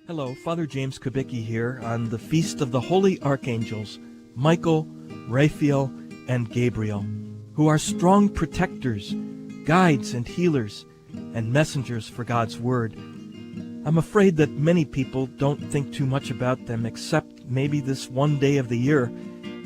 Hello, Father James Kubicki here on the Feast of the Holy Archangels, Michael, Raphael, and Gabriel, who are strong protectors, guides and healers, and messengers for God's Word. I'm afraid that many people don't think too much about them except maybe this one day of the year.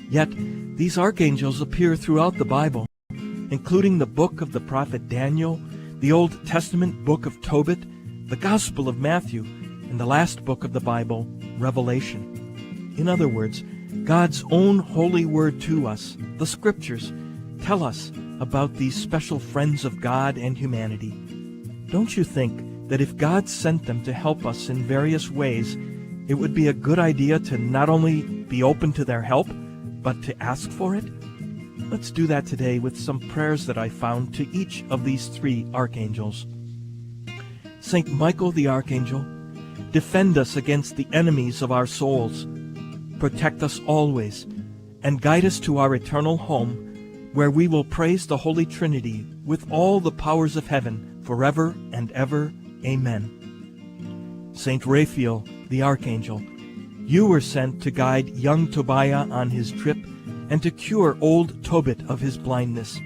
Yet, these archangels appear throughout the Bible, including the book of the prophet Daniel, the Old Testament book of Tobit, the Gospel of Matthew, and the last book of the Bible, Revelation. In other words, God's own holy word to us, the Scriptures, tell us about these special friends of God and humanity. Don't you think that if God sent them to help us in various ways, it would be a good idea to not only be open to their help, but to ask for it? Let's do that today with some prayers that I found to each of these three archangels. Saint Michael the Archangel, defend us against the enemies of our souls. Protect us always, and guide us to our eternal home, where we will praise the Holy Trinity with all the powers of heaven forever and ever. Amen. Saint Raphael, the Archangel, you were sent to guide young Tobiah on his trip and to cure old Tobit of his blindness.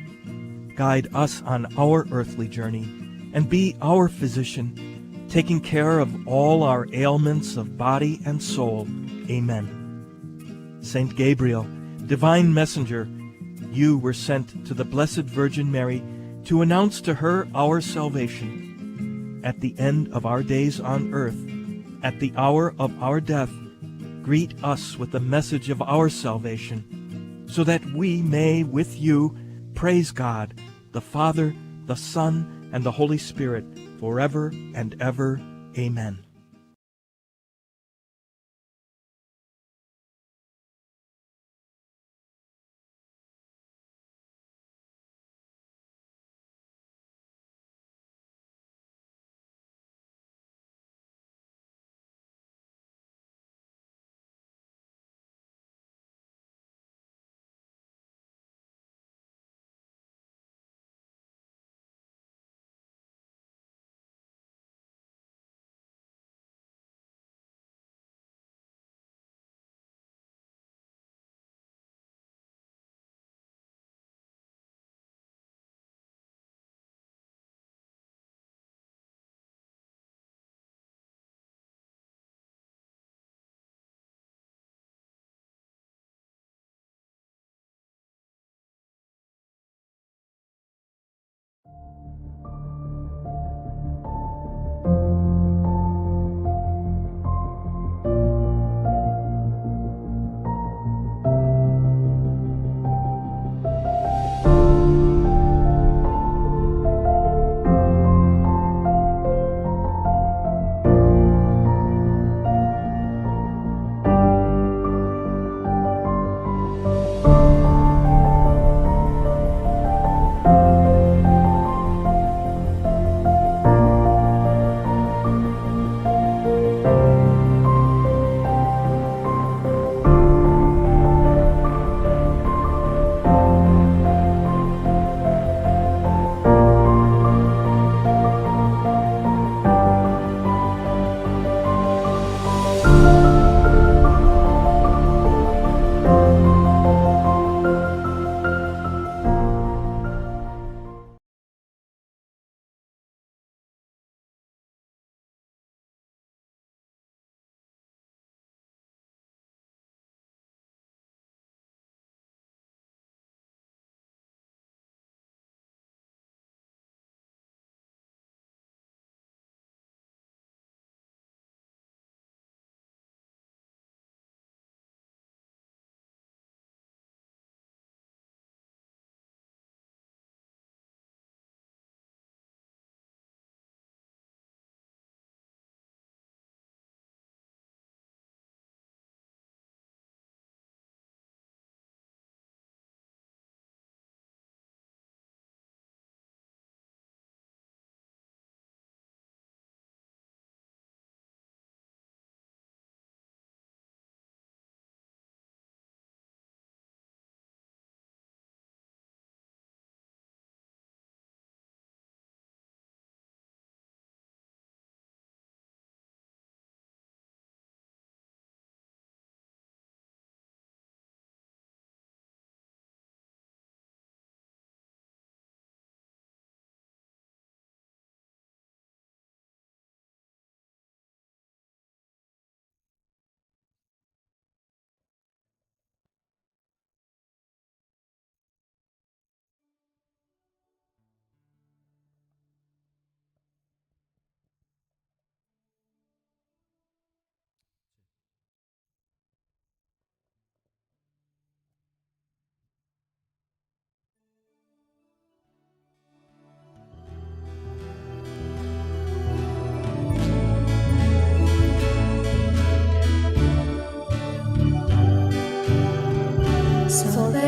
Guide us on our earthly journey and be our physician, taking care of all our ailments of body and soul. Amen. Saint Gabriel, divine messenger, you were sent to the Blessed Virgin Mary to announce to her our salvation. At the end of our days on earth, at the hour of our death, greet us with the message of our salvation, so that we may, with you, praise God, the Father, the Son, and the Holy Spirit, forever and ever. Amen.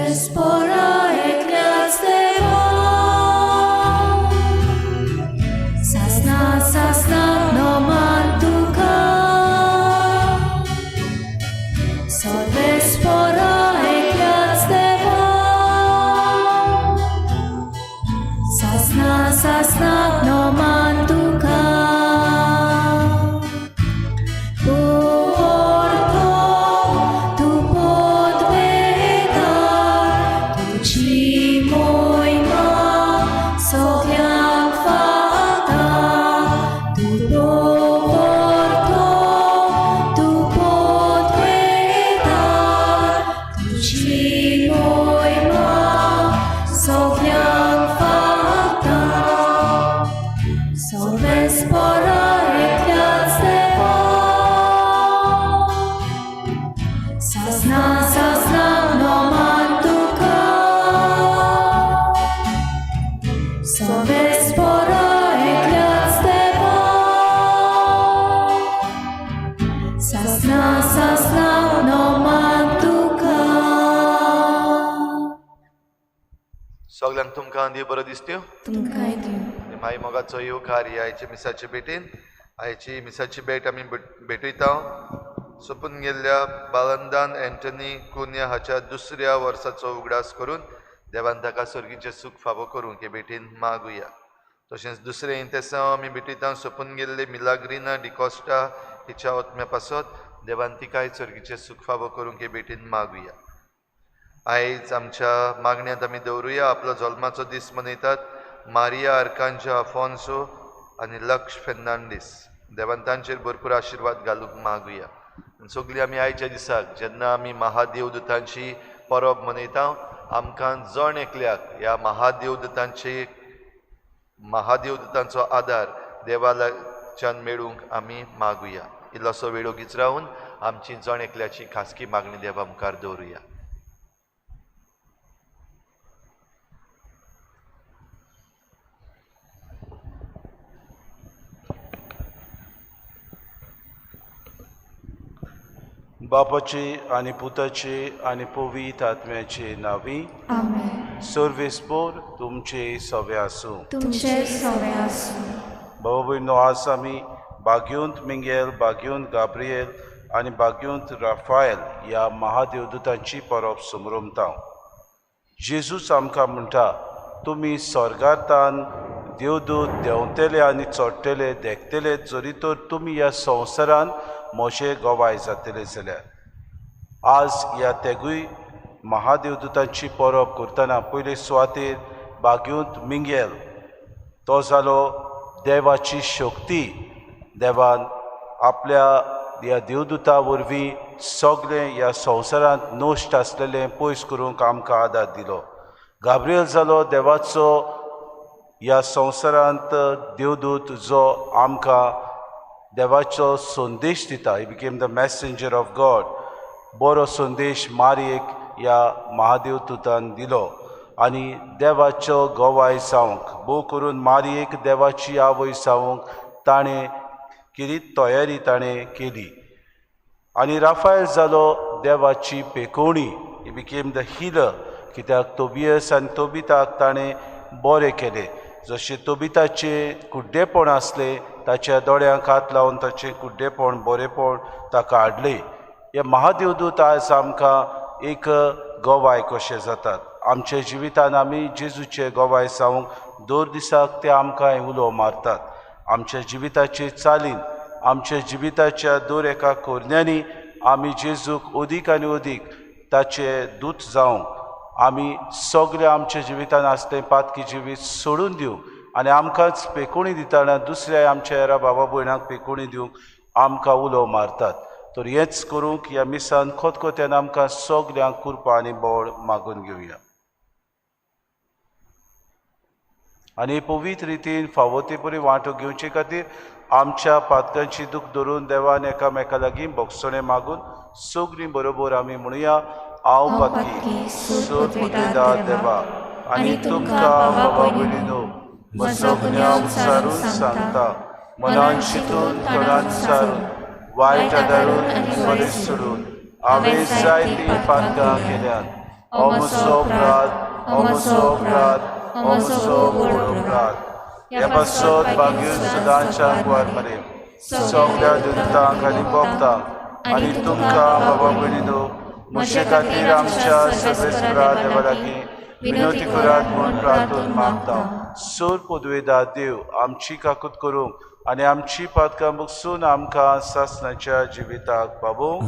Solves por ekल्याच देवा, सासना सासना नमान तुका. Solves por ekल्याच देवा, सासना सासना नमान तुका. तू orto, tu podvegar, तुजी मोहिमा सगळ्यांक फावता. तूं दवरतो, तूं पदवेदार, तुजी मोहिमा सगळ्यांक फावता. सर्वेस्परा एकल्याच देवा, सासना सासना नमान तुका. सर्वेस्परा एकल्याच देवा, सासना सासना नमान तुका. सगल्यांक तुमकां देव बरो दिसत्यो. तुमकांय दिवं. आनी माई मोगाचो येवकार ही आयच्या मिसाचे भेटीन. आयची मिसाची भेट आमी भेटयता सोंपून गेल्ल्या बालंदान एंटनी कुन्या हाच्या दुसऱ्या वर्साचो उगडास करून देवान ताका सर्गीचें सूख फावो करूंक हे भेटीन मागुया. तशेंच दुसरें इंतेसांव आमी भेटयता सोंपून गेल्ले मिलाग्रिना डिकॉस्टा हिच्या ओतम्या पासत देवान तिकाय सर्गीचें सूख फावो करूंक हे भेटीन मागुया. आयज आमच्या मागण्यांत आमी दवरुया आपलो जल्माचो दीस मनयतात मारिया आर्कांजा अफोन्सो आनी लक्ष फेर्नांडीस. देवान तांचेर भरपूर आशिर्वाद घालूंक मागुया. आनी सगळीं आमी आयच्या दिसाक जेन्ना आमी महादेवदूतांची परब मनयता, आमकां जण एकल्याक ह्या महादेवदूतांचो आदार देवाच्यान मेळूंक आमी मागुया. इल्लोसो वेळ ओगीच रावन आमची जण एकल्याची खासगी मागणी देवा मुखार दवरुया. बापाचे आनी पुताचे आनी पवित्र आत्म्याचे नांवी. आमेन. सर्वेस्पोर तुमचे सवे आसूं. तुमचे सवे आसूं. बाबा भयणो, आज आमी बाग्योंत मिंगेल, बाग्योंत गाब्रिएल आनी बाग्योंत राफायल ह्या महादेवदूतांची परब समरमता. जेजूस आमकां म्हणटा, तुमी स्वर्गांतान देवदूत देंवतले आनी चडटले देखतले, जरी तर तुमी ह्या संवसारान म्हजे गवाय जातले जाल्यार. आज ह्या तेगूय महादेवदूतांची परब करतना पयले सुवातेर बाग्योंत मिंगेल, तो जालो देवाची शक्ती. देवान आपल्या ह्या देवदूता वरवीं सगळें ह्या संवसारांत नश्ट आसलेलें पयस करूंक आमकां आदार दिलो. गाब्रियल जालो देवाचो ह्या संवसारांत देवदूत, जो आमकां देवाचो संदेश दिता. He became the messenger of God. बरो संदेश मारयेक ह्या महादेवदूतान दिलो आनी देवाचो गवाय जावंक, भोव करून मारयेक देवाची आवय जावंक ताणें केली तयारी ताणें केली. आनी राफायल जालो देवाची पेकोवणी. He became the healer, कित्याक तोबियस आनी तोबिताक ताणें बरें केलें. जशें तोबिताचें कुड्डेपण आसलें, ताच्या दोळ्यांक हात लावन ताचें कुड्डेपण बरेपण ताका हाडलें. हे महादेवदूत आज आमकां एक गवाय कशे जातात. आमच्या जिवितान आमी जेजूचे गवाय जावंक दर दिसाक ते आमकां उलो मारतात. आमच्या जिविताचे चालीन, आमच्या जिविताच्या दर एका कोरण्यांनी आमी जेजूक अदीक आनी अदीक ताचे दूत जावंक, आमी सगळे आमच्या जिवितान आसलें पातकी जिवीत सोडून दिवंक आनी आमकांच पेकोणी दितना दुसऱ्या आमच्या हेरा बाबा भयणांक पेकोणी दिवंक आमकां उलो मारतात. तर हेंच करूंक ह्या मिसान खोतखोत्यान आमकां सगल्यांक कृपा आनी बळ मागून घेवया. आनी पवित्र रितीन फावो ते परी वांटो घेवचे खातीर आमच्या पातकांची दूख धरून देवान एकामेका लागीं भोगसणें मागून सगळीं बरोबर आमी म्हणुया, हांव पातकी सोदपुतेदार देवा आनी तुमकां बाबा भयणीनो म्हजो गुन्यांव सारून सांगता, मनान शितून तोंडान सारून वायट आदारून आनी बरें सोडून हांवें जायतीं पातकां केल्यात. अमसो अपराध, अमसो अपराध, अमसो व्हड अपराध. ह्या पासत भाग्यून सदांच्या कुवार मरे सगळ्या दुतांक आनी भक्तांक आनी तुमकां बाबा भयणीनो म्हजे खातीर आमच्या सर्वेस्परा देवा लागीं विनवती करात म्हूण प्रार्थना मागता. सोर पदवेदा देव आमची काकूत करूंक आनी आमची पातकां बगसून आमकां सासणाच्या जिविताक पावोवंक.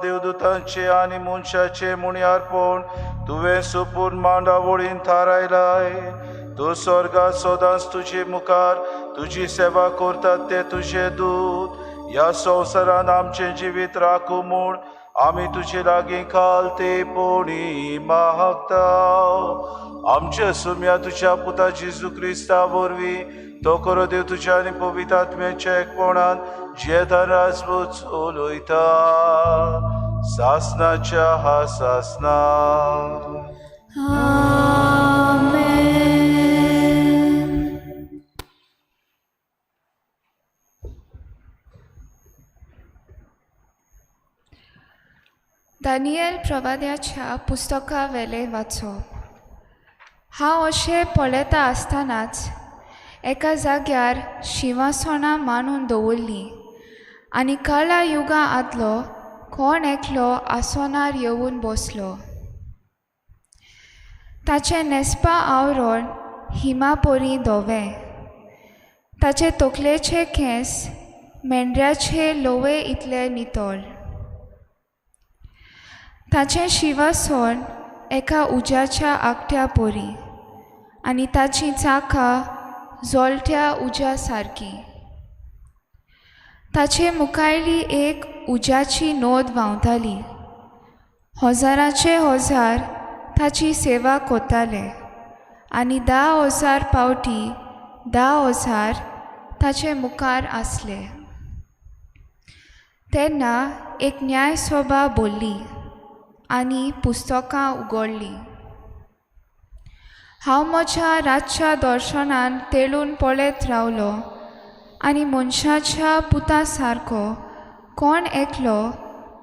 देवदूतांचे आनी मनशाचे मुणयार्पण तुवें सुपूर्ण मांडावळीन थारायलाय. तूं स्वर्गात सदांच तुजे मुखार तुजी सेवा करतात ते तुजे दूत ह्या संवसारान आमचें जिवीत राखूं म्हूण आमी तुजे लागीं खालतेपणी मागता. आमच्या सुम्या तुज्या पुता जेजू क्रिस्ता वरवीं तो करो देव तुज्या आनी पवित्र आत्म्याच्या एकपणान जियेता राजपूत चलयता. सासनाच्या हा सासना. आमेन. दानियल प्रवाद्याच्या पुस्तका वेलें वाचप. हांव अशें पळयता आसतनाच एका जाग्यार शिंवासणां मांडून दवरलीं आनी काळा युगा आदलो कोण एकलो आसनार येवन बसलो. ताचें न्हेसपा आवरण हिमा परी धवें, ताचे तकलेचे केंस मेंढऱ्याचे लोवे इतले नितळ. ताचें शिंवासन एका उज्याच्या आगट्या परी आनी ताचीं चाकां जोलट्या उज्या सारकीं. ताचे मुखायली एक उज्याची नोद व्हांवताली. हजाराचे हजार ताची सेवा करताले आनी 10,000 पावटी 10,000 ताचे मुखार आसले. तेन्ना एक न्यायसभा भरली आनी पुस्तकां उगडलीं. हांव म्हज्या रातच्या दर्शनान तेळून पळयत रावलो आनी मनशाच्या पुता सारको कोण एकलो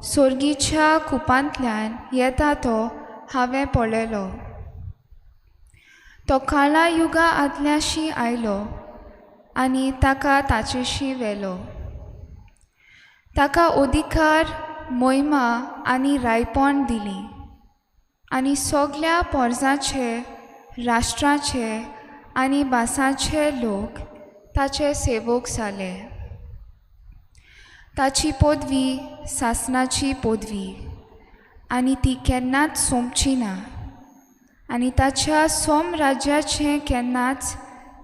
सोर्गीच्या कुपांतल्यान येता तो हांवें पळयलो. तो काळा युगा आदल्याशी आयलो आनी ताका ताचेशी व्हेलो. ताका अधिकार, मोहिमा आनी रायपण दिली आनी सगल्या पोरजांचे, राष्ट्राचे आनी भासांचे लोक ताचे सेवक जाले. ताची पदवी सासनाची पदवी आनी ती केन्नाच सोंपची ना आनी ताच्या सोमराज्याचें केन्नाच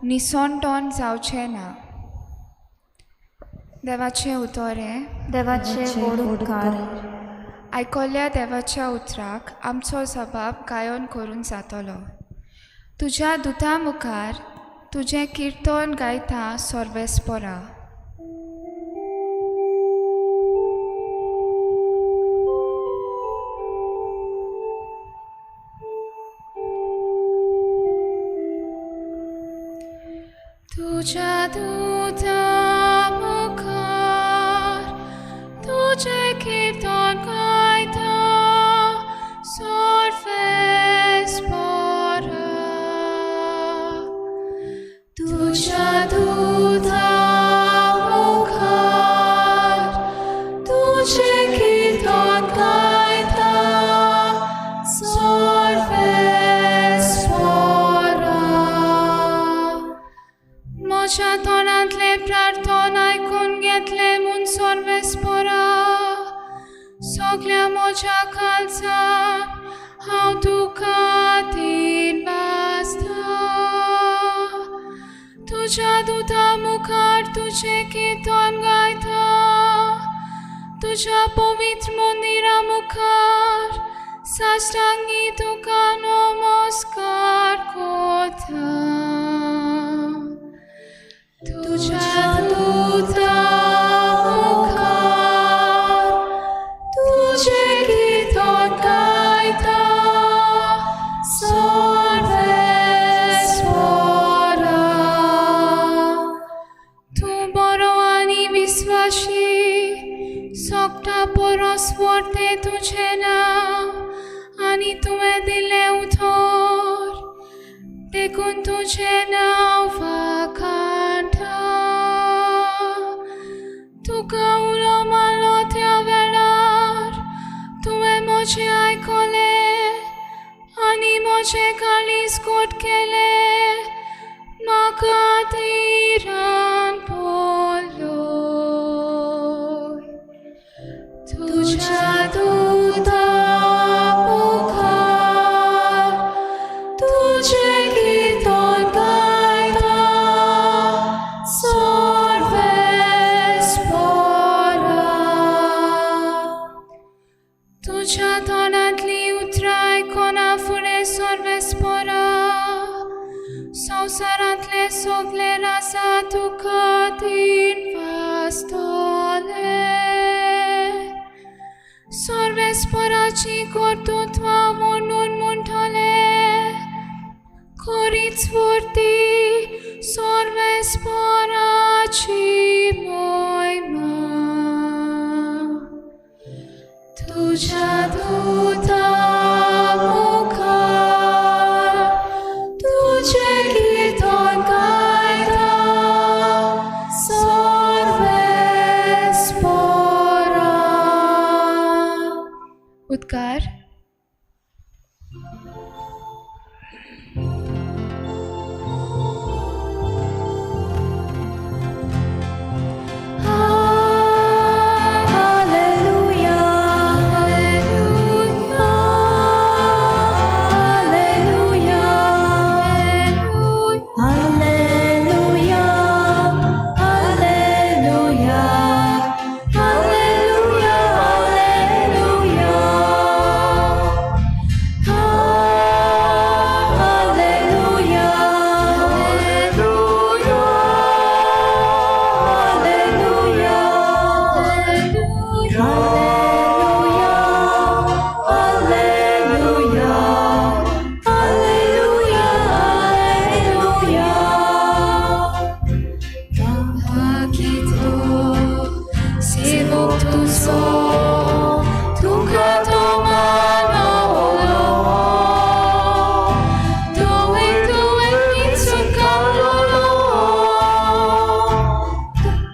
निसणटण जावचें ना. देवाचें उतर हें. देवाचे व्हड उपकार. आयकल्ल्या देवाच्या उतराक आमचो जबाब गायन करून जातलो. तुज्या दुता मुखार तुजें किर्तन गायता सर्वेस्परा. तुज्या दुता मुखार तुजें किर्तन गायता सर्वेस्परा. तुज्या दुता मुखार तुजें किर्तन गायता सर्वेस्परा. म्हज्या तोंडांतलें प्रार्थना आयकून घेतलें म्हूण सर्वेस्परा. सगल्या म्हज्या काळजान हांव तुका दिनवासता. तुज्या दुता मुखार तुजें किर्तन गायता. तुज्या पवित्र मंदिरा मुखार साश्टांगी तुका नमस्कार करता. तुज्या दुता मुखार तुजें किर्तन गायता सर्वेस्परा. तूं बरो आनी विस्वाशी, सगळ्या परस व्हडलें तुजें नांव आनी तुवें दिलें उतर, देखून तुजें नांव वाखाणटा. तुका उलो मारलो त्या वेळार तुवें म्हजें आयकलें आनी म्हजें काळीज घट केलें. म्हाका तिरान पडलो. तुज्या दुता मुखार तुजें किर्तन गायता सर्वेस्परा. तुज्या तोंडांतलीं उतरां आयकना फुडें सर्वेस्परा संवसारांतले सगले राजा तुका दिनवासतले. सर्वेस्परा. सोर्वेस्पराची कर्तृत्वां म्हणून म्हणटले खरीच फुर्ती सोर्वेस्पराची मोयमा तुज्या दुता मुखार तुजें कीर्तन गायता सोर्वेस्परा. उद्गार. Alleluia, Alleluia, Alleluia, Alleluia, Alleluia, Alleluia. Alleluia, Alleluia, Alleluia, Alleluia, Alleluia, Alleluia. Pakito, sibuk tuzo, tuka tomano ulo. Tuwing tuwing minsan kalolo,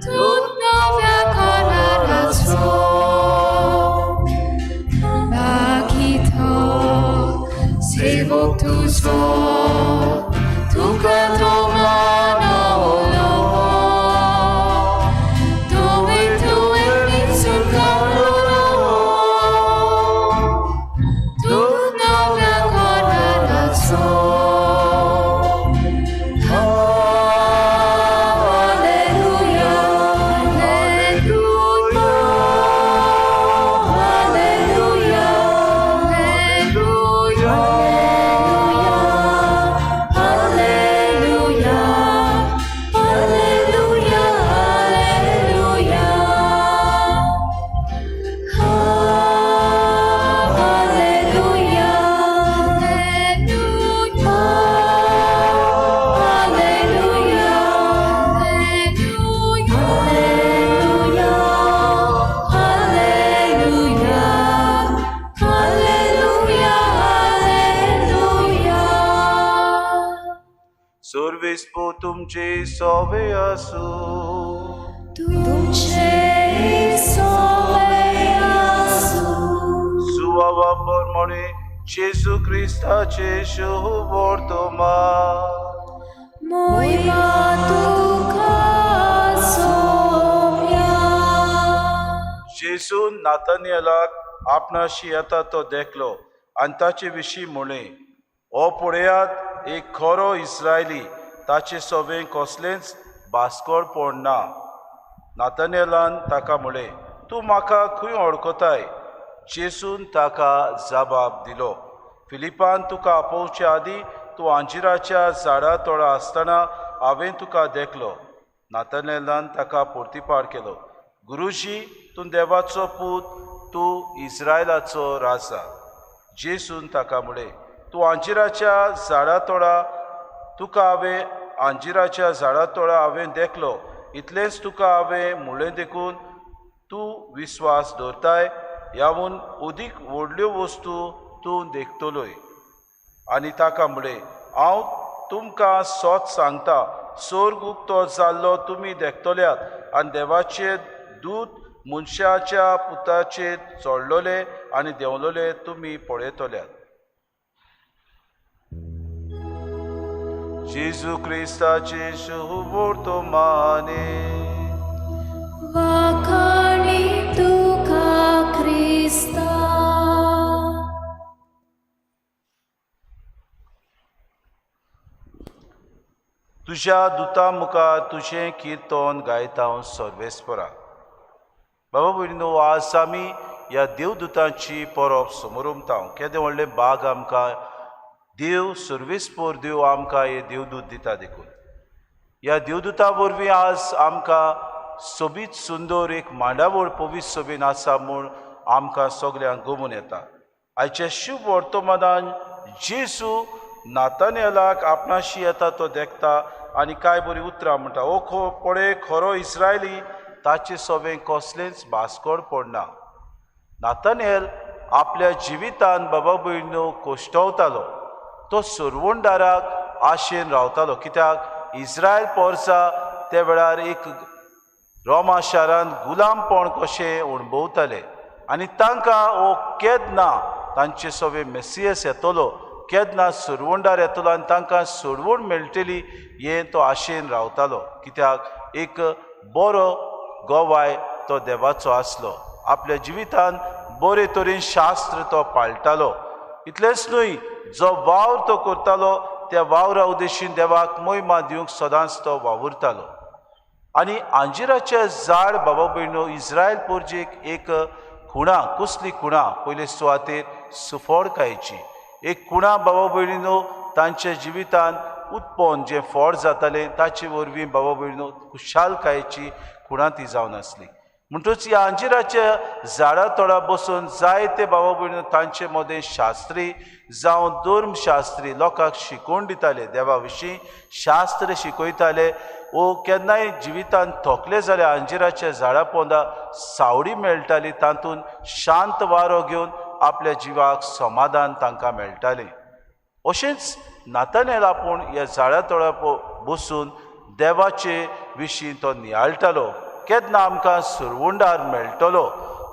tut novia kararaso. Pakito, sibuk tuzo, tuka tomano ulo. Tuwing tuwing minsan kalolo, tut novia kararaso. Alleluia, Alleluia, Alleluia, Alleluia, Alleluia, Alleluia. Alleluia, Alleluia, Alleluia, Alleluia, Alleluia, Alleluia. सोर्वेस्पोर तुमचे सोवे आसूं. तुमचे सोवे आसूं. सुवावा प्रमाणे जेजू क्रिस्ताचे शुभवर्तमान. मोयमा तुका सोम्या. जेजून नातानियलाक आपणाशी येता तो देखलो आनी ताचे विशीं म्हणलें, हो पळयात एक खरो इस्रायली, ताचे सोबें कसलेंच बास्कोळपण ना. नातानियलान ताका म्हणलें, तूं म्हाका खंय वळखताय? जेजून ताका जबाब दिलो, फिलिपान तुका आपोवचे आदीं तूं अंजिराच्या झाडा तोळा आसतना हांवें तुका देखलो. नातानेलान ताका पोर्तिपार केलो, गुरुजी, तूं देवाचो पूत, तूं इस्रायलाचो राजा. जेजून ताका म्हणलें, तूं अंजिराच्या झाडा तोळा तुका हांवें अंजिराच्या झाडा तोळा हांवें देखलो, इतलेंच तुका हांवें म्हणलें देखून तूं विस्वास दवरताय. ह्याहून अदीक व्हडल्यो वस्तू तूं देखतलोय. आनी ताका म्हणलें, हांव तुमकां सोत सांगता, सोर्ग उक्तो जाल्लो तुमी देखतल्यात आनी देवाचे दूत मनशाच्या पुताचेर चडलोले आनी देंवलोले तुमी पळयतल्यात. जेजू क्रिस्ताचे शुभवर्तमाने. वाखाणी तुका क्रिस्ता. तुज्या दुता मुखार तुजें कीर्तन गायता हांव सर्वेस्परा. बाबा भयणीनो, आज आमी ह्या देवदुतांची परब समोरमता. केदें व्हडलें बाग आमकां देव सर्वेस्पोर देव आमकां हे देवदूत दिता देखून ह्या देवदूता वरवीं आज आमकां सोबीत सुंदर एक मांडावळ पवित्र सोबीन आसा म्हूण आमकां सगल्यांक गमून येता. आयच्या शुभ वर्तमानान जेजू नातानेलाक आपणाशी येता तो देखता आनी कांय बरीं उतरां म्हणटा, ओ खो पळय खरो इस्रायली, ताचे सोबें कसलेंच भास्कोड पडना. नातानेल आपल्या जिवितान बाबा भयणीनो कोश्टवतालो, तो सरवणदाराक आशेन रावतालो. कित्याक इस्रायल पोरसा त्या वेळार एक रोमा शारान गुलामपण कशें अणभवताले आनी तांकां ओ केन्ना तांचे सवे मेसियस येतलो, केन्ना सरवणदार येतलो आनी तांकां सोडवण मेळटली हें तो आशेन रावतालो. कित्याक एक बरो गोवाय तो देवाचो आसलो, आपल्या जिवितान बरे तरेन शास्त्र तो पाळटालो. इतलेंच न्हय, जो वावर तो करतालो त्या वावरा उद्देशीन देवाक मोहिमा दिवंक सदांच तो वावुरतालो. आनी आंजिराचें झाड बाबा भयणो इस्रायल पोरजेक एक खुणा, कसली खुणा, पयले सुवातेर सुफळकायेची एक खुणा बाबा भयणीनो तांच्या जिवितान उत्पन्न जें फळ जातालें ताचे वरवीं बाबा भयणीनो खुशालकायेची खुणा ती जावन आसली. म्हणटूच ह्या अंजिराच्या झाडा तोडा बसून जायते बाबा भयणीनो तांचे मदें शास्त्री जावं धर्मशास्त्री लोकांक शिकोवन दिताले, देवा विशीं शास्त्र शिकयताले. ओ केन्नाय जिवितान थकले जाल्यार अंजिराच्या झाडा पोंदा सावडी मेळटाली, तातूंत शांत वारो घेवन आपल्या जिवाक समाधान तांकां मेळटालें. अशेंच नातानेल आपूण ह्या झाडा तोडा बसून देवाचे विशीं तो नियाळटालो, केन्ना आमकां सुरवुंडार मेळटलो.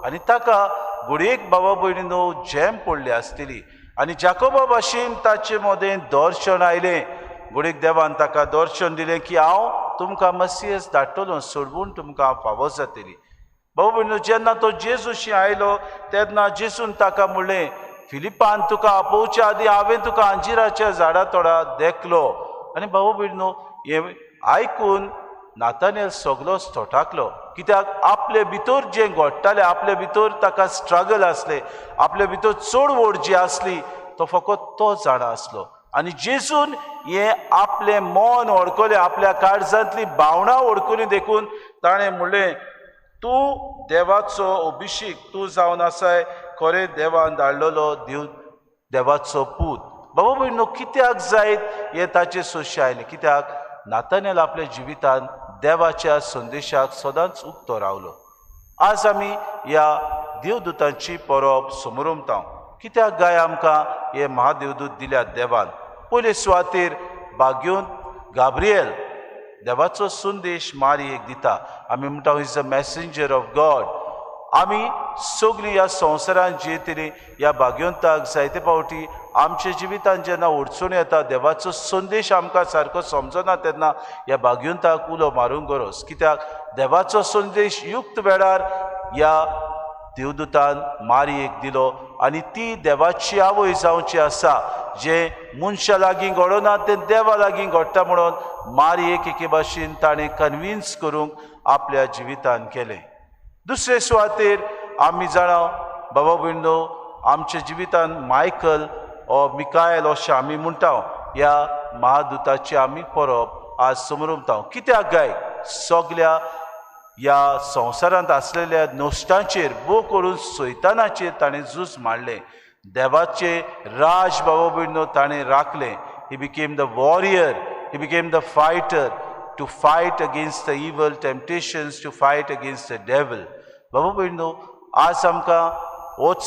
आनी ताका घडयेक बाबा भयणीनो जेम पडली आसतली आनी जाकोबा भाशेन ताचे मदें दर्शन आयलें. घडयेक देवान ताका दर्शन दिलें की हांव तुमकां मसियस धाडटलो, सोडवून तुमकां फावो जातली. बाबा भयणीनो जेन्ना तो जेजूशी आयलो तेन्ना जेजून ताका म्हणलें, फिलिपान तुका आपोवच्या आदीं हांवें तुका अंजिराच्या झाडा तोडा देखलो. आनी बाबा भयणीनो हें आयकून नातानेल सगलोच थोटाकलो. कित्याक आपले भितर जें घडटालें, आपले भितर ताका स्ट्रगल आसलें, आपले भितर चड जी आसली तो फकत तो जाणा आसलो. आनी जेजून हें आपलें मन वळखलें, आपल्या काळजांतली भावनां वळखली, देखून ताणें म्हणलें, तूं देवाचो अभिषेक, तूं जावन आसाय खरें देवान धाडलेलो देव, देवाचो पूत. बाबा भयणीनो कित्याक जायत हें ताचें सोशें आयलें, कित्याक नातानेल आपल्या जिवितान देवाच्या संदेशाक सदांच उक्तो रावलो. आज आमी ह्या देवदूतांची परब समरमता. कित्याक गाय आमकां हे महादेवदूत दिल्यात देवान? पयले सुवातेर भाग्योन गाब्रियल देवाचो संदेश मारयेक दिता. आमी म्हणटा is a messenger of God. आमी सगळीं ह्या संवसारांत जियेतली ह्या भाग्यवंताक जायते फावटी आमच्या जिवितांत जेन्ना अडचणी येता, देवाचो संदेश आमकां सारको समजना तेन्ना ह्या भाग्यवंताक उलो मारूंक गरज. कित्याक देवाचो संदेश युक्त वेळार ह्या देवदूतान मारयेक दिलो आनी ती देवाची आवय जावची आसा. जें मनशा लागीं घडना तें देवा लागीं घडटा म्हणून मारयेक एके भाशेन ताणें कन्विन्स करूंक आपल्या जिवितान केलें. दुसरे सुवातेर आमी जाणा बाबा भयणीनो आमच्या जिवितान मायकल ओ मिकायल अशें आमी म्हणटा, ह्या महादूताची आमी परब आज समरमता. कित्याक गाय सगल्या ह्या संवसारांत आसलेल्या नश्टांचेर बो करून सैतानाचेर ताणें झूज मांडलें, देवाचें राज बाबा भयणीनो ताणें राखलें. He became the warrior, he became the fighter to fight against the evil temptations, to fight against the devil. बाबा भयणीनो आज आमकां होच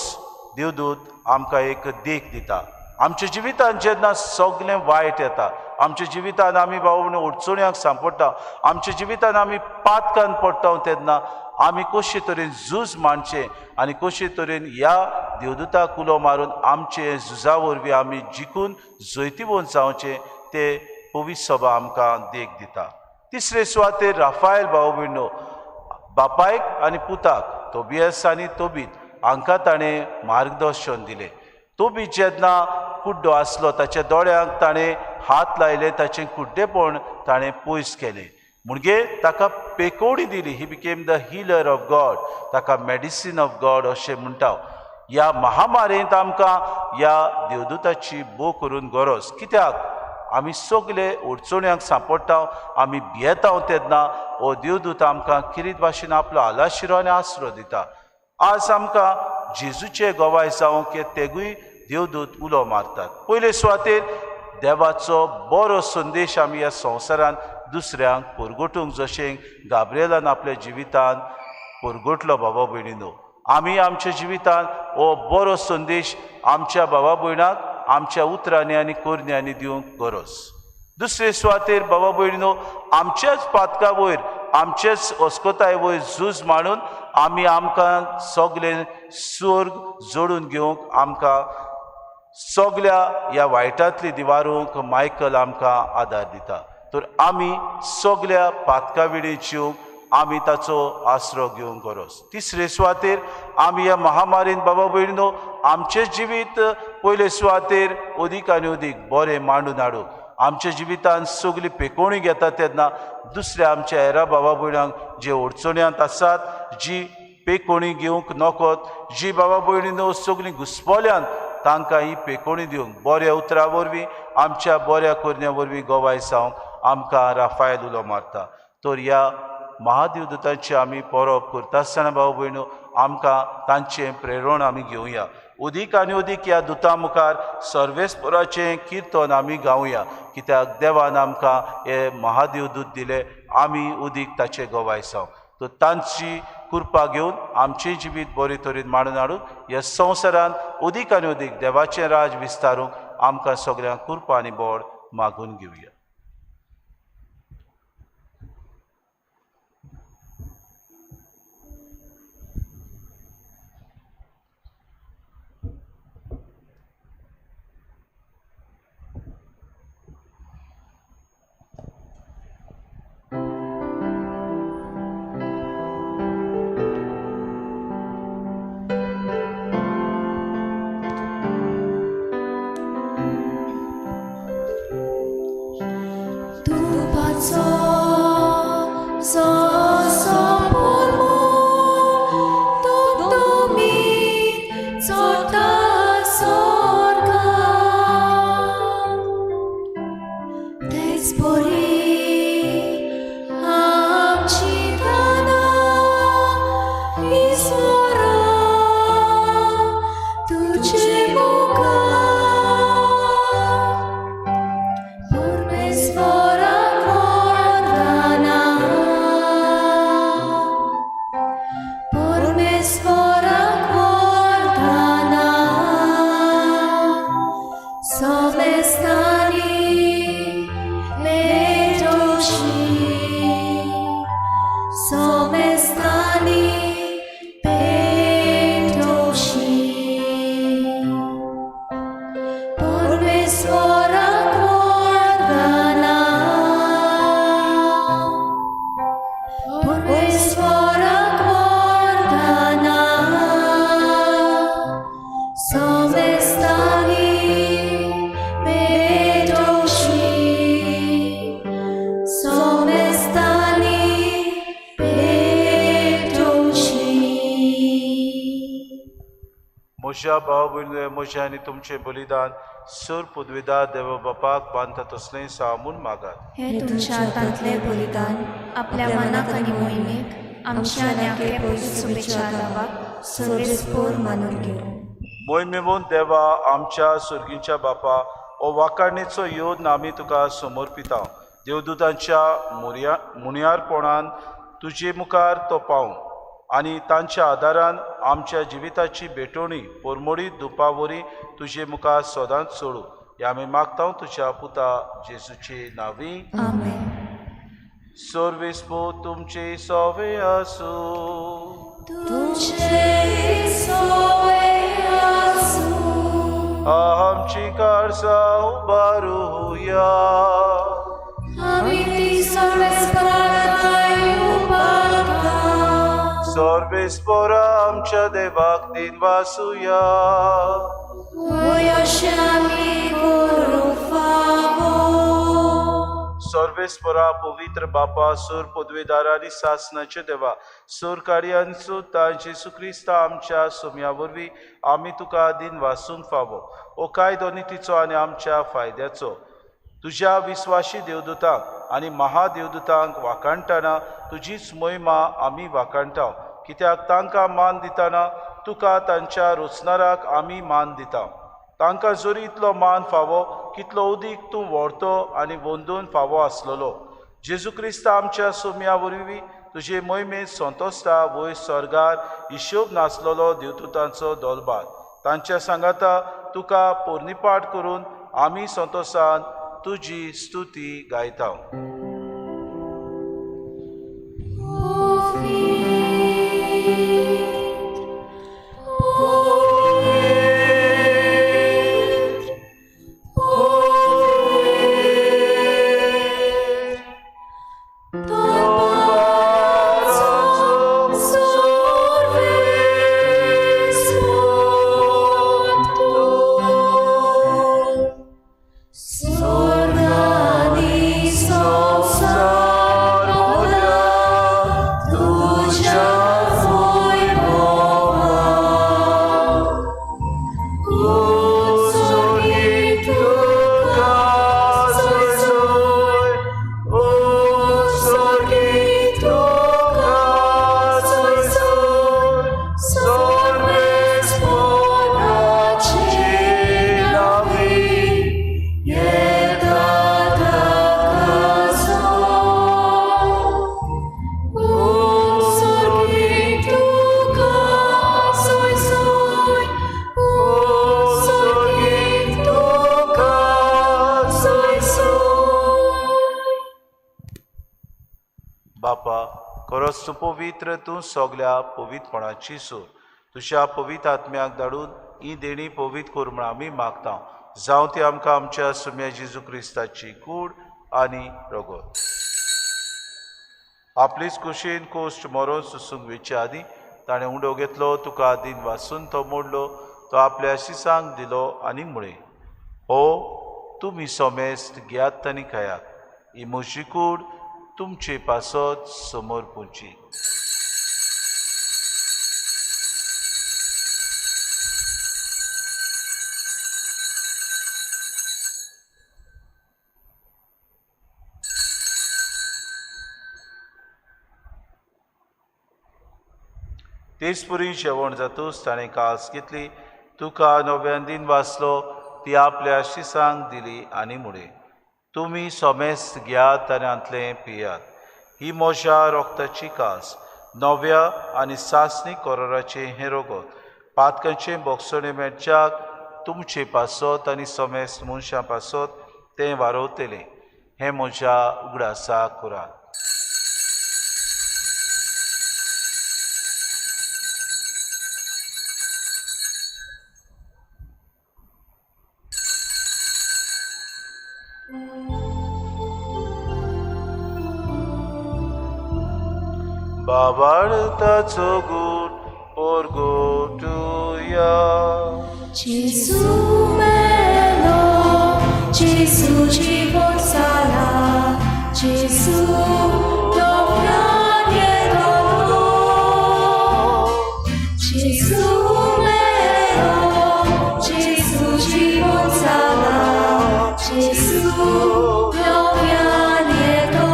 देवदूत आमकां एक देख दिता. आमच्या जिवितांत जेन्ना सगळें वायट येता, आमच्या जिवितांत आमी बाबा भयणीनो अडचण्यांक सांपडटा, आमच्या जिवितांत आमी पातकान पडटा, तेन्ना आमी कशे तरेन झूज मांडचें आनी कशे तरेन ह्या देवदूताक उलो मारून आमचे झुजा वरवीं आमी जिखून जैतिवंत जावचें ते पवित्र सभा आमकां देख दिता. तिसरे सुवातेर राफायल बाबा भयणीनो बापायक आनी पुताक तोबियस आनी तोबीत हांकां ताणें मार्गदर्शन दिलें. तोबीत जेन्ना कुड्डो आसलो ताच्या दोळ्यांक ताणें हात लायले, ताचें कुड्डेपण ताणें पयस केलें, म्हणजे ताका पेकोवणी दिली. He became the healer of God, ताका मेडिसीन ऑफ गॉड अशें म्हणटा. ह्या महामारेंत आमकां ह्या देवदूताची बो करून गरज. कित्याक आमी सगले अडचण्यांक सांपडटा, आमी भियेता तेन्ना हो देवदूत आमकां किरीत भाशेन आपलो आलाशिरो आनी आसरो दिता. आज आमकां जेजूचे गवाय जावंक हे तेगूय देवदूत उलो मारतात. पयले सुवातेर देवाचो बरो संदेश आमी ह्या संवसारान दुसऱ्यांक परगटूंक, जशें गाब्रिएलान आपल्या जिवितान परगटलो. बाबा भयणीनो, आमी आमच्या जिवितान हो बरो संदेश आमच्या बाबा भयणाक आमच्या उतरांनी आनी करण्यांनी दिवंक गरज. दुसरे सुवातेर बाबा भयणीनो, आमच्याच पातका वयर, आमचेच अस्कताय वयर झूज मांडून आमी आमकां सगळें स्वर्ग जोडून घेवंक, आमकां सगल्या ह्या वायटांतली दिवारूंक मायकल आमकां आदार दिता. तर आमी सगल्या पातका विणें जिवंक आमी ताचो आसरो घेवंक गरज. तिसरे सुवातेर आमी ह्या महामारीन बाबा भयणीनो आमचें जिवीत पयले सुवातेर अदीक आनी अदीक बरें मांडून हाडूंक, आमच्या जिवितान सगळी पेकोवणी घेता तेन्ना दुसऱ्या आमच्या हेरा बाबा भयणांक जे अडचण्यांत आसात, जी पेकोवणी घेवंक नकोत, जी बाबा भयणीनो सगळीं घुस्पोल्यान, तांकां ही पेकोवणी दिवंक बऱ्या उतरां वरवीं, आमच्या बऱ्या करण्या वरवीं गवाय जावंक आमकां राफायल उलो मारता. तर ह्या महादेवदूतांची आमी परब करता आसतना भाव भयणो आमकां तांचें प्रेरण आमी घेवया. अदीक आनी अदीक ह्या दुतां मुखार सर्वेस्पराचें किर्तन आमी गावया, कित्याक देवान आमकां हे महादेवदूत दिले, आमी अदीक ताचे गवाय जावं. तर तांची कृपा घेवन आमचें जिवीत बरे तरेन मांडून हाडून ह्या संवसारान अदीक आनी अदीक देवाचें राज विस्तारूंक आमकां सगळ्यांक कृपा आनी बळ मागून घेवया. म्हज्या भाव भयणीं, म्हजें आनी तुमचें बलिदान सर पदवेदार देवा बापाक बांदता तसलें सामून मागात. हे तुमच्या हातांतलें बलिदान आपल्या मनाक आनी मोहिमेक आमच्या आनी आख्या पयलीं शुभेच्छा दावाक सर्वेस्पोर मानून घेवं. मोहिमेवून देवा आमच्या सुर्गीच्या बापा, हो वाकाणीचो योद्न आमी तुका समर्पिता. देवदूतांच्या मुनियारपणान तुजे मुखार तो पावूं आनी तांच्या आदारान आमच्या जिविताची भेटवणी पोरमोडी दुपावरी तुजे मुखार सदांच सोडू. ह्या आमी मागता तुज्या पुता जेजूचे नांवी. आमेन. सर्वेस्पोर तुमचे सोवे आसूं. तुमचे सोवे आसूं. आमची काळजां उबारुया. आमी ती सर्वेस्पराक उबारता. सर्वेस्पोरा आमच्या देवाक दिन वासुया. वय अशें आमी करूंक फावो. सर्वेस्परा पवित्र बापा, सूर पदवेदार आनी सासनाचे देवा, सूर कार्यान सुद्दां जेजू क्रिस्ता आमच्या सोम्या वरवीं आमी तुका दिन वासूंक फावो. हो कायदो नितीचो आनी आमच्या फायद्याचो. तुज्या विस्वाशी देवदूतांक आनी महादेवदूतांक वाखाणटना तुजीच मोहिमा आमी वाखाणटा, कित्याक तांकां मान दितना तुका तांच्या रोचणाराक आमी मान दिता. तांकां जरी इतलो मान फावो कितलो उदीक तूं व्हरतो आनी वंदून फावो आसलेलो. जेजू क्रिस्त आमच्या सोम्या वरवीं तुजे मोहिमेंत संतोसता वयर स्वर्गार हिशोब नासलेलो देवदूतांचो दोलभार तांच्या सांगाता तुका पोरणीपाठ करून आमी संतोसान तुजी स्तुती गायता. बापा, खरोच तूं पवित्र, तूं सगल्या पवित्रपणाची सूर. तुज्या पवित्र आत्म्याक धाडून ही देणी पवित्र कर म्हूण आमी मागता. जावं ती आमकां आमच्या सुम्या जेजू क्रिस्ताची कूड आनी रगत. आपलीच कुशीन कोश्ट मरोन सुसूंक वेचे आदीं ताणें उंडो घेतलो, तुका दिन वासून तो मोडलो, तो आपल्या शिसांक दिलो आनी म्हळें, हो तुमी सोमेस्त घेयात आनी खायात, ही म्हजी कूड तुमचे पासत समोर पुची. तेच पुरी जेवण जातूच ताणें कास घेतली, तुका नव्यान दिन वाचलो, ती आपल्या शिसांक दिली आनी म्हळें, तुमी सोमेस्त घेयात आनी हांतलें पियात, ही म्हज्या रोगताची कास, नव्या आनी सासणी कोरोराचें हें रोगत, पातकांचें बोगसणें मेळच्याक तुमचे पासत आनी सोमेस्त मनशां पासत तें वारोवतलें. हें म्हज्या उगडासाक करात. बाबाळताचो गूट पोरगोटुया. जेजू मेलो, जेजू जिवोन जाला, जेजू दोव्यान येलो. जेजू मेलो, जेजू जिवोन जाला, जेजू दोव्यान येलो.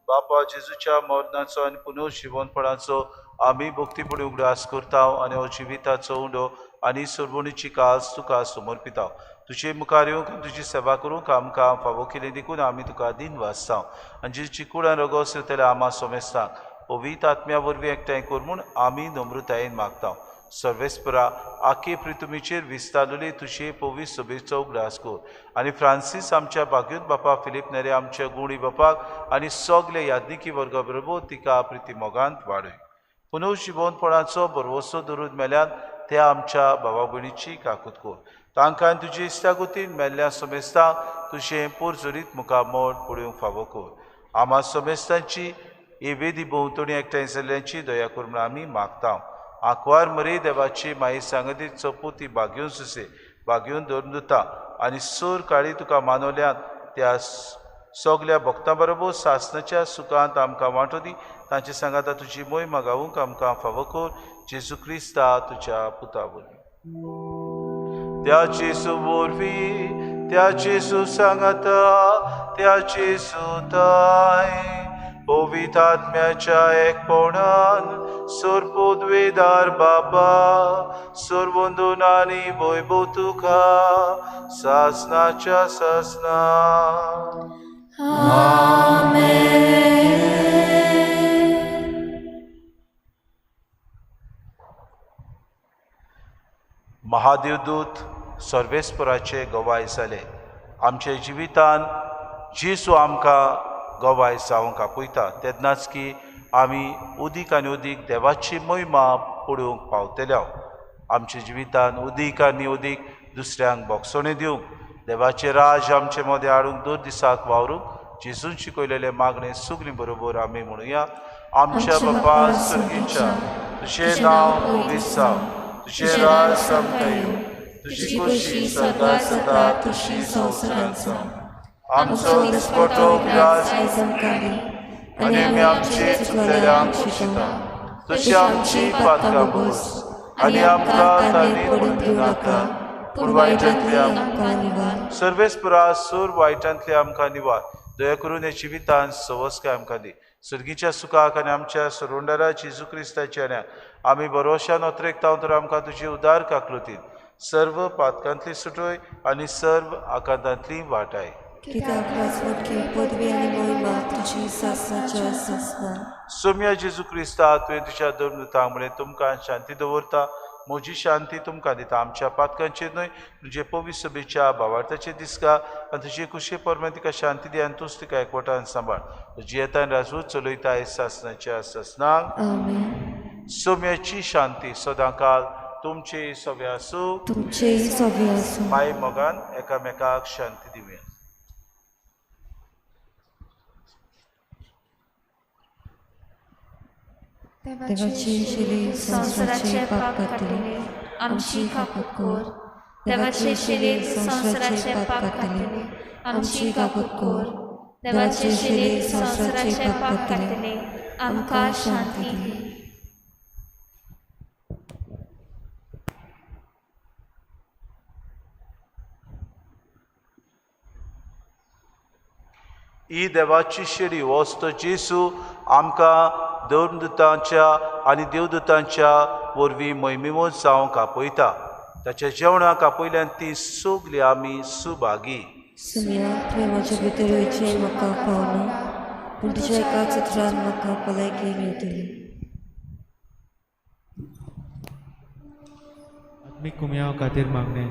बापा, जेजूच्या मरणाचो आनी पुनर्जिवनपणाचो आमी भक्तीपणी उगडास करता आनी हो जिविताचो उंडो आनी सरवणीची कास तुका समर्पिता. तुजे मुखार येवंक आनी तुजी सेवा करूंक आमकां फावो केली देखून आमी तुका दिन वाचता. आनी जेजूची कूड आनी रगत येतल्या आमा सोमेस्तांक पवित्र आत्म्या वरवीं एकठांय कर म्हूण आमी नम्रतायेन मागता. सर्वेस्परा, आखे प्रितुमीचेर विस्तारलेली तुजे पवित्र सभेचो उगडास कर आनी फ्रांसीस आमच्या भाग्योत बापा, फिलीप नेरे आमच्या गुणी बापाक आनी सगले याज्ञिकी वर्गा बरोबर तिका प्रिती मोगांत वाडय. पुनर्जिवनपणाचो भरवसो धरून मेल्यान त्या आमच्या भावा भयणीची काकूत कर. तांकां तुजे इश्टागतीन मेल्ल्या समेस्तांक तुजें पोरजोरीत मुखामळ पळोवंक फावो कर. आमा समेस्तांची ही वेदी भोंवतणी एकठांय जाल्ल्यांची दया कर म्हूण आमी मागता. आंकवार मरे देवाची माई सांगती चपूती बागेवन सुसे बागेवन धरून दिता आनी सूर काळी तुका मानवल्यात त्या सगल्या भक्तां बरोबर सासणाच्या सुखांत आमकां वांटो दी. तांचे सांगाता तुजी मोहिमा गावूंक आमकां फावो कर. जेजू क्रिस्ता तुज्या पुता वरवीं. त्या जेजू वरवीं, त्या जेजू सांगाता, त्या जेजू ताय पवित्र आत्म्याच्या एकपणान सोरपोदवेदार बाबा, सोरवंदून आनी वैभव तुका सासनाच्या सासना. महादेवदूत सर्वेस्पराचे गवाय जाले. आमच्या जिवितान जेजू आमकां गवाय जावंक आपयता तेन्नाच की आमी उदीक आनी उदीक देवाची महिमा पळोवंक पावतले. आमच्या जिवितान उदीक आनी उदीक दुसऱ्यांक बोगसणी दिवंक, देवाचें राज आमचे मदें हाडूंक दर दिसाक वावरूंक जेजून शिकयलेले मागणे सगळीं बरोबर आमी म्हणुया. आमच्या बापा सर्गीच्या, तुजें नांव पवित्र जावं, तुजें राज आमकां येवं, तुजी खोशी सदा सदा तुजी संवसारांत जावं. आमचो दिसपटो ग्रास आनी आमी आमचे चुकलेल्यांक खोशिता, तशी आमची पातकां भोस आनी आमकां तांणी पडून दिवं नाका, पूण वायटांतले आमकां निवार. सर्वेस्परा सूर वायटांतले आमकां निवार. दया करून हे जिवितान सवस्काय आमकां दी. सर्गीच्या सुखाक आनी आमच्या सरोंडरा जेजू क्रिस्ताच्या न्याक आमी बरोशान अत्रेकता तर आमकां तुजी उदार काकलुतीन सर्व पातकांतली सुटोय आनी सर्व आकांतांतली वाटाय. कित्याक राजवटकी पदवी आनी महिमा तुजी सासनाच्या सासना. सोम्या जेजू क्रिस्ता, तुवें तुज्या धर्मदूतांक म्हणलें, तुमकां शांती दवरता, म्हजी शांती तुमकां दिता. आमच्या पातकांचेर न्हय, तुजे पवित्र सभेच्या भावार्थाचेर दिसका आनी तुजे कुशे परमे तिका शांती दी आनी तूंच तिका एकवटान सांबाळ. तुजी येतान राजूच चलयता सासनाच्या सासनाक. आमेन. सोम्याची शांती सदांकाल तुमचे सगळे आसूं, तुमचेय सगळे आसूं. माय मोगान एकामेकाक शांती दिवया. देवाची शिली संवसाराचे पाप काडटले, आमची काकूट कर. देवाचे शिली संवसाराचे पाप काडटले, आमची काकूट कर. देवाचे शिली संवसाराचे पाप काडटले, आमकां शांती दी. ही देवाची शेडी वस्त जेजू आमकां देवदूतांच्या आनी देवदूतांच्या वरवीं मोहिमेवंत जावंक आपयता. ताच्या जेवणाक आपयल्यान ती सगली आमी सुभागी. सुम्या, तुवें म्हजे भितर येवचें म्हाका फावना, पूण तुज्या एकाच उतरान म्हाका भलायकी मेळटली. आत्मीक कुमयाव खातीर मागणें.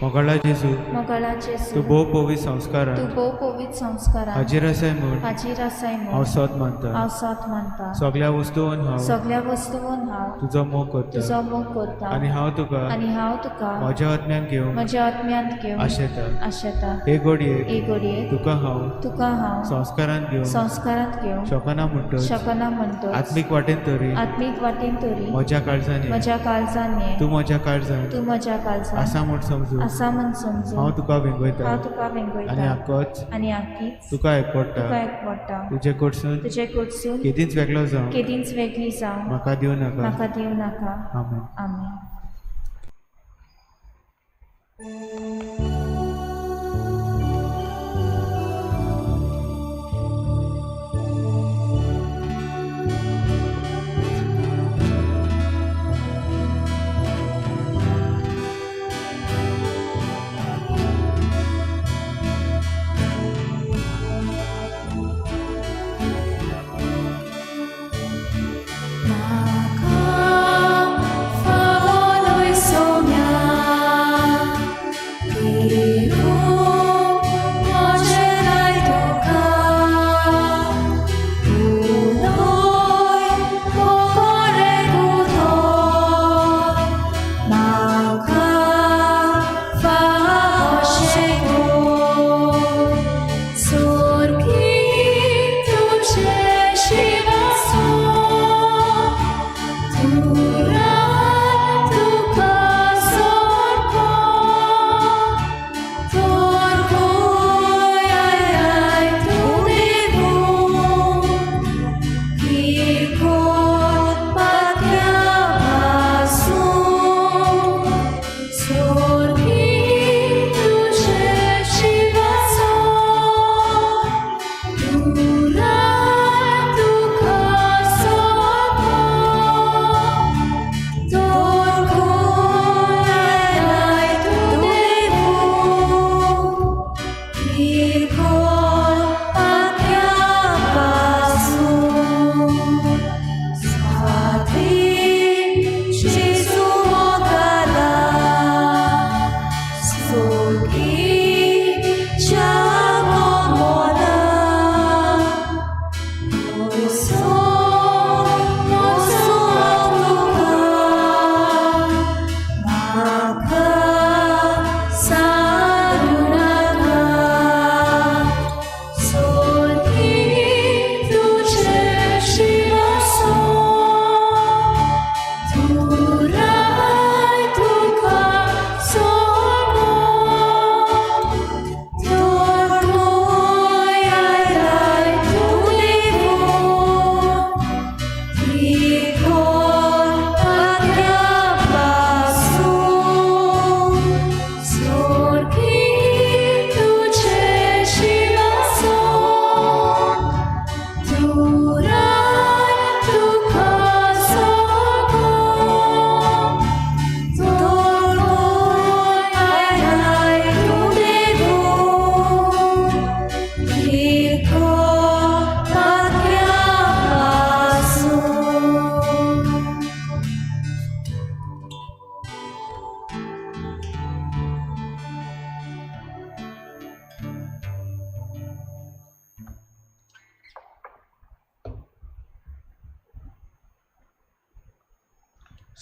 मोगाळा जेजू, मोगाळा जेजू, तूं भोव पवित्र संस्कारान तूं भोव पवित्र संस्कारान हाजीर आसाय म्हूण हाजीर आसाय म्हूण हांव सत मानता. हांव सत मानता. सगळ्या वस्तून हांव सगळ्या वस्तून हांव तुजो मोग करता तुजो मोग करता आनी हांव तुका म्हज्या आत्म्यान घेवंक म्हज्या आत्म्यान घेवंक आशेता. आशेता. हे घडयेक हे घडयेक तुका हांव संस्कारांत घेवंक शकना म्हणटच शकना म्हणटच आत्मीक वाटेन तरी आत्मीक वाटेन तरी म्हज्या काळजान ये. म्हज्या काळजान ये. तूं म्हज्या काळजान तूं म्हज्या काळजान आसा म्हूण समजून आसा म्हूण समजून हांव तुका वेंगयता हांव तुका वेंगयता आनी आकोच आनी आकीच तुका एकवटा तुका एकवटा. तुजे कडसून तुजे कडसून केदींच वेगळो जावं केदींच वेगळी जावं म्हाका दिवं नाका. म्हाका दिवं नाका. आमेन. आमेन.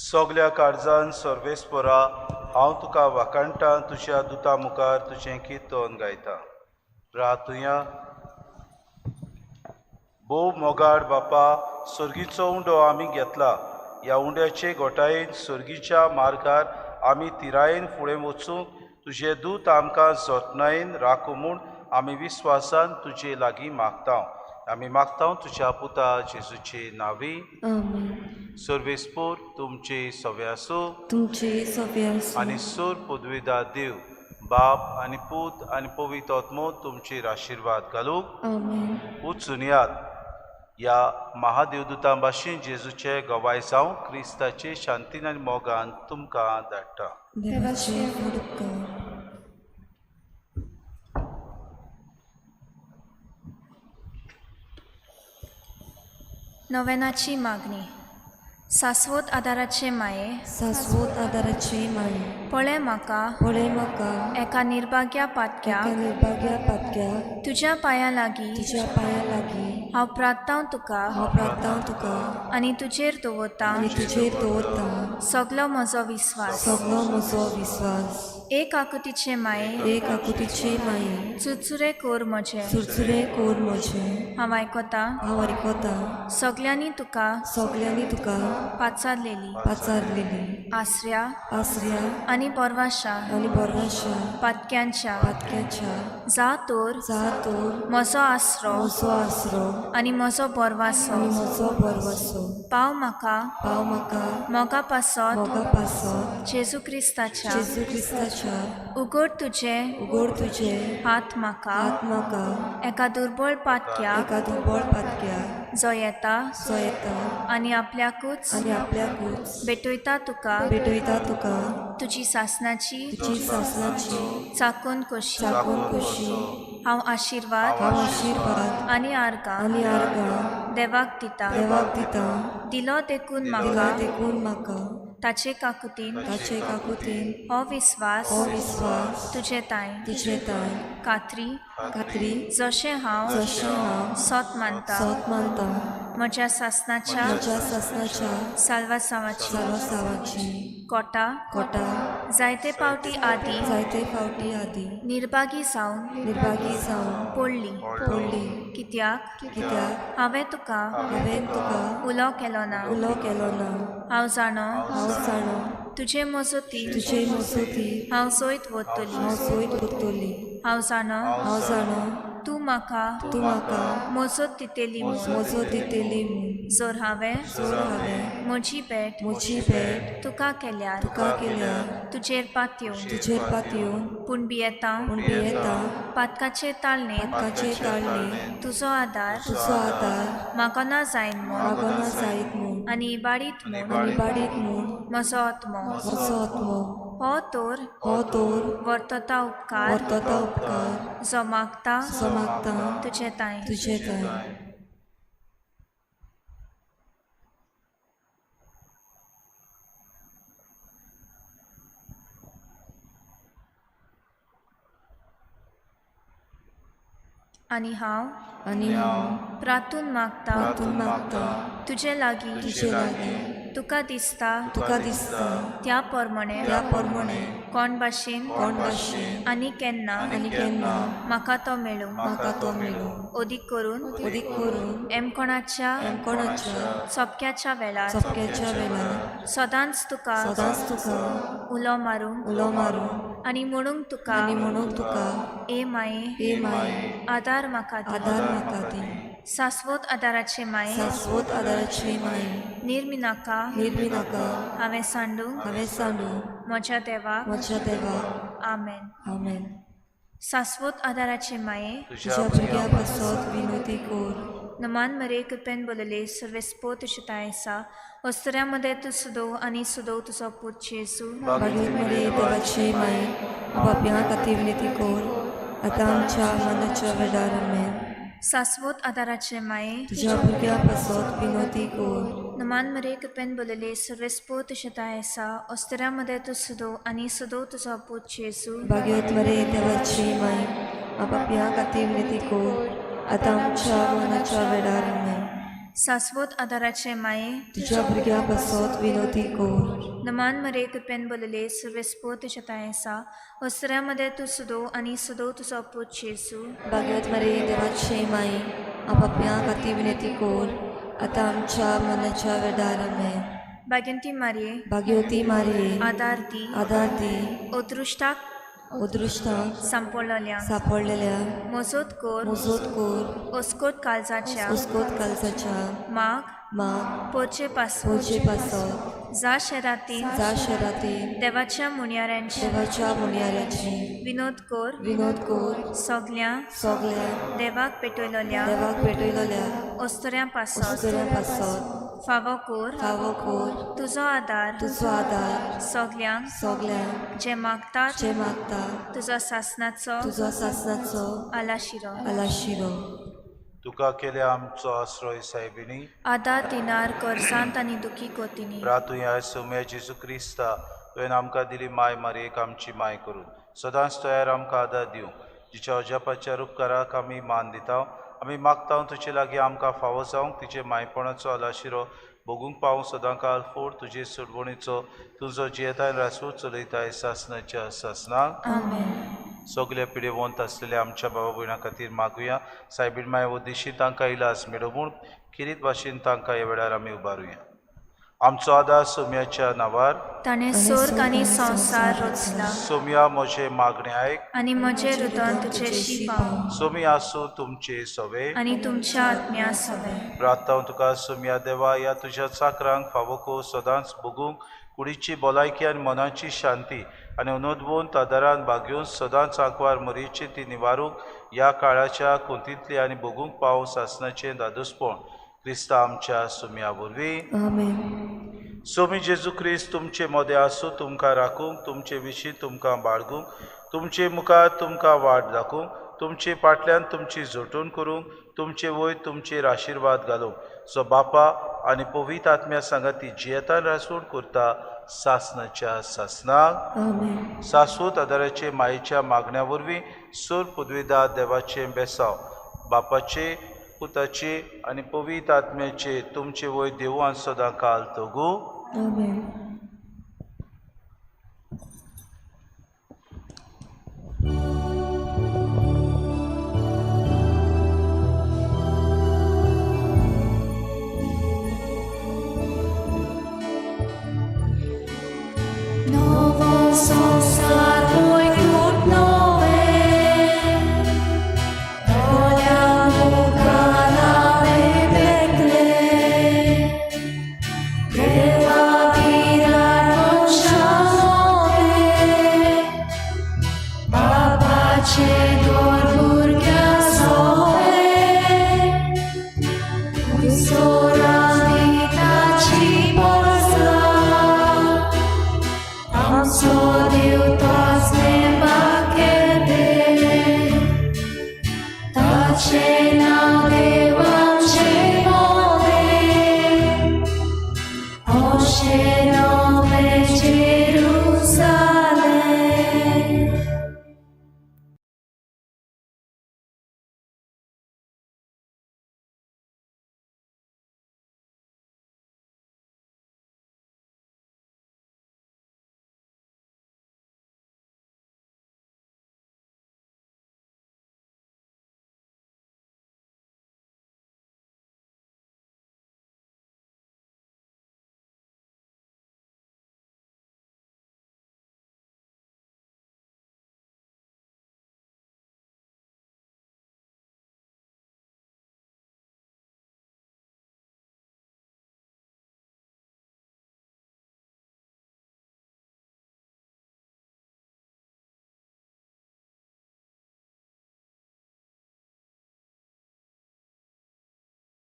सगल्या काळजान सर्वेस्परा हांव तुका वाखाणटा, तुज्या दुता मुखार तुजें किर्तन गायता. रातुया. भोव मोगाड बापा, सर्गीचो उंडो आमी घेतला. ह्या उंड्याचे घोटायेन सर्गीच्या मार्गार आमी तिरायेन फुडें वचूंक तुजे दूत आमकां जतनायेन राखूं म्हूण आमी विस्वासान तुजे लागीं मागता. आमी मागता तुज्या पुता जेजूचे नांवी. आमेन. सर्वेस्पोर तुमचे सवे आसूं. तुमचे सवे आसूं. आनी सूर पदवीदार देव बाप आनी पूत आनी पवित्र आत्मो तुमचेर आशिर्वाद घालूंक. आमेन. वचून यात. ह्या महादेवदूतां भाशेन जेजूचे गवाय जावं क्रिस्ताचे शांतीन आनी मोगान तुमकां धाडटा. देवाचे व्हड उपकार. नोवेनाची मागणी. सास्वत आदाराचे माये, सास्वत आदाराचे माये, पळय म्हाका, पळय म्हाका, एका निर्भाग्या एका पातक्याक, निर्भाग्या पातक्याक, तुज्या पांयां लागीं तुज्या पांयां लागीं हांव प्रार्थांव तुका हांव प्रार्थांव तुका आनी तुजेर दवरतां आनी तुजेर दवरतां सगलो म्हजो विस्वास. सगलो म्हजो विस्वास. एक आकृतीचे माये, एक आकुतीचे माये, चुरचुरे कोर म्हजे, चुरचुरे कोर म्हजें. हांव आयकतां हांव आयकतां सगल्यांनी तुका सगल्यांनी तुका पाचारलेली पाचारलेली आसऱ्या आसऱ्या आनी परवाशा आनी बरवाशा पातक्यांच्या. पातक्याच्या. जा तर जा तर म्हजो आसरो म्हजो आसरो आनी म्हजो बरवासो, आनी म्हजो बरवासो, पाव म्हाका पाव म्हाका मोगा पासत मोगा पासत जेजू क्रिस्ताच्या. जेजू क्रिस्ताच्या. उगड तुजे उगड तुजे हात म्हाका हात म्हाका एका दुर्बळ पातक्याक, एका दुर्बळ पातक्याक, जो येता जो येता आनी आपल्याकूच आनी आपल्याकूच भेटयता तुका भेटयता तुका तुजी सासनाची तुजी सासनाची चाकून कशी. चाकून कशी. हांव आशिर्वाद हांव आशिर्वाद आनी आर्गां आनी आर्गां देवाक दिता. देवाक दिता. दिलो देखून दिला म्हाका देखून म्हाका ताचे काकुतीन ताचे काकुतीन हो विस्वास हो विस्वास तुजे ताय तुजे ताय खात्री खात्री जशें हांव जशें हांव सोत मानता सोत मानता म्हज्या सासनाच्या म्हज्या सासनाच्या साल्वासांवाची साल्वासांवाची कोटा कोटा जायते फावटी आदी जायते फावटी आदी निर्भागी जावन निर्भागी जावन पडली, पडली, कित्याक कित्याक हांवें तुका हांवें तुका उलो केलो ना. उलो केलो ना. हांव जाणो हांव जाणो तुजे मजतीन तुजे मजती हांव सोयत वतली. हांव सोयत उरतली. हांव जाणो हांव जाणो तूं म्हाका तूं म्हाका मजत दितली म्हूण. मजत दितली म्हूण. जर हांवें जर हांवें म्हजी भेट म्हजी भेट तुका केल्यार तुका केल्यार तुजेर पातयेवन तुजेर पातयेवन पूण भियेता पूण भियेता पातकाचे ताळणेंत पातकाचे ताळणेंत तुजो आदार तुजो आदार म्हाका ना जायन म्हूण म्हाका ना जायत म्हूण आनी इबाडीत म्हूण आनी इबाडीत म्हूण म्हजो आत्मो म्हजो आत्मो हो तर हो तोर वर्तता उपकार वर्तता उपकार जो मागता जो मागता तुजे ताय. तुजे ताय. आनी हांव आनी हांव प्रातून मागता प्रातून मागता तुजे लागीं तुजे लागीं तुका दिसता तुका दिसता त्या प्रमाणे त्या प्रमाणे कोण भाशेन कोण भाशेन आनी केन्ना आनी केन्ना म्हाका तो मेळूं म्हाका तो मेळूं. अदीक करून अदीक करून एमकोणाच्या कोणाच्या सोपक्याच्या वेळार चपक्याच्या वेळार सदांच तुका सदांच तुका उलो मारूंक उलो मारूंक आनी म्हणूंक तुका आनी म्हणूंक तुका ए माये ए माये आदार म्हाका दी. आदार म्हाका दी. सास्वत आदाराचे माये सास्वत आदाराचे माये निर्मिनाका निर्मिनाका हांवें सांडूंक हांवें सांडूं म्हज्या देवाक. म्हज्या देवाक. आमेन. आमेन. सास्वत आदाराचे माये तुज्या भुरग्या पासत विनोती कोर. नमान मरे कृपेन बोलले सर्वेस्पो तुजें ताय आसा वस्तुऱ्या मदें तूं सुदोव आनी सुदोव तुजो पूत जेजू. बागेत मरे देवाचे माये पापयां खातीर विनंती कोर आतां आमच्या मनाच्या वेळार. आमेन. सास्वत आदाराचे माये तुज्या भुरग्या पासत विनोती कोर. नमान मरे कृपेन बोलले सर्वेस्पो तुजें ताय आसा वस्तुऱ्या मदें तूं सुदोव आनी सुदोव तुजो पूत जेजू. बागेत मरे देवाचे माये पापयां खातीर विनंती कोर आतां आमच्या मनाच्या वेळार. आमेन. सासवत आदाराचे माये तुज्या भुरग्या पासत विनोती कोर. नमान मरे कृपेन बोलले सर्वेस्पो तुज्या तांय आसा वस्त्र्या मदें तूं सुदो आनी सुदो तुजो पूत जेजू. भाग्यवत मरिये देवाचे माई, आपापल्या खातीर विनंती कोर, आतां आमच्या मनाच्या वेळार. आमेन. भाग्यंती मारये, भाग्यवती मारिये, आदार दी, आदार दी, अदृश्टाक अदृश्टाक सांपडलेल्या, सापडलेल्या, मोजोत कोर, मुजोत कोर, ओस्कोत काळजाच्या, उस्कोत कालसाच्या, माग माग पोरचे पासून, पोरचे पासत, जा शेराती, जा शराती, देवाच्या मुणयाऱ्यांची, देवाच्या मुनियाऱ्याची, विनोद कोर, विनोद कोर, सगल्या सगल्या देवाक पेटयलोल्या देवाक पेटयलोल्या ओस्तऱ्यां पासत उस्तऱ्यां पासत फावो कोर, फावो कोर, तुजो आदार तुजो आदार सगल्यांक सगल्यांक जे मागतात जे मागता तुजो सासनाचो तुजो सासनाचो आलाशिरो. आलाशिरो. तुका केल्या आमचो आश्रय सायबिणी, आदार दिनार गरजांत आनी दुखी कोतिनी. प्रातुया सोम्या जेजू क्रिस्ता, तुवें आमकां दिली माय मारयेक आमची माय करून सदांच तयार आमकां आदार दिवंक, जिच्या अजापाच्या उपकाराक आमी मान दिता. आमी मागता तुजे लागीं आमकां फावो जावंक तिचे मायपणाचो आलाशिरो भोगूंक पावूं सदां काल फोड तुजे सोडवणीचो तुजो जियेताय रासू चलयताय सासनाच्या सासनाक. आमेन. सगल्या पिडेवंत आसलेल्या आमच्या बाबा भयणां खातीर मागुया. सायबीण माय उद्देशी तांकां इलाज मेळो म्हूण खेरीत भाशेन तांकां ह्या वेळार आमी उबारुया. आमचो आदार सोम्याच्या नांवार. ताणें सोर्ग आनी संवसार रचला. सोम्या म्हजें मागणें आयक आनी म्हजें रुदन तुजेशी पावूं. सोमी आसूं तुमचे सवे आनी तुमच्या आत्म्या सवें. प्रार्थना तुका सोम्या देवा, ह्या तुज्या चाकरांक फावो को सदांच भोगूंक कुडीची भलायकी आनी मनाची शांती आनी उनोदवंत आदारान भागयोवन सदांच आंकवार मरयेची ती निवारूंक ह्या काळाच्या कोंतींतली आनी भोगूंक पावूं सासनाचें दादोसपण क्रिस्ता आमच्या सोम्या वरवीं. आमेन. सोमी जेजू क्रिस्त तुमचे मदें आसूं, तुमकां राखूंक, तुमचे विशीं तुमकां बाळगूंक, तुमचे मुखार तुमकां वाट दाखोवंक, तुमचे फाटल्यान तुमची झोटून करूंक, तुमचे वयर तुमचेर आशिर्वाद घालूंक, सो बापा आनी पवित्र आत्म्या सांगाती जियेतान रासून करता सासनाच्या सासनाक. आमेन. सासूत आदाराचे मायेच्या मागण्या वरवीं सूर पुदविदा देवाचें बेसांव बापाचे पुताचे आनी पवित्र आत्म्याचे तुमचे वयर देवू आनी सदां काल तगू. आमेन. Novo संसार.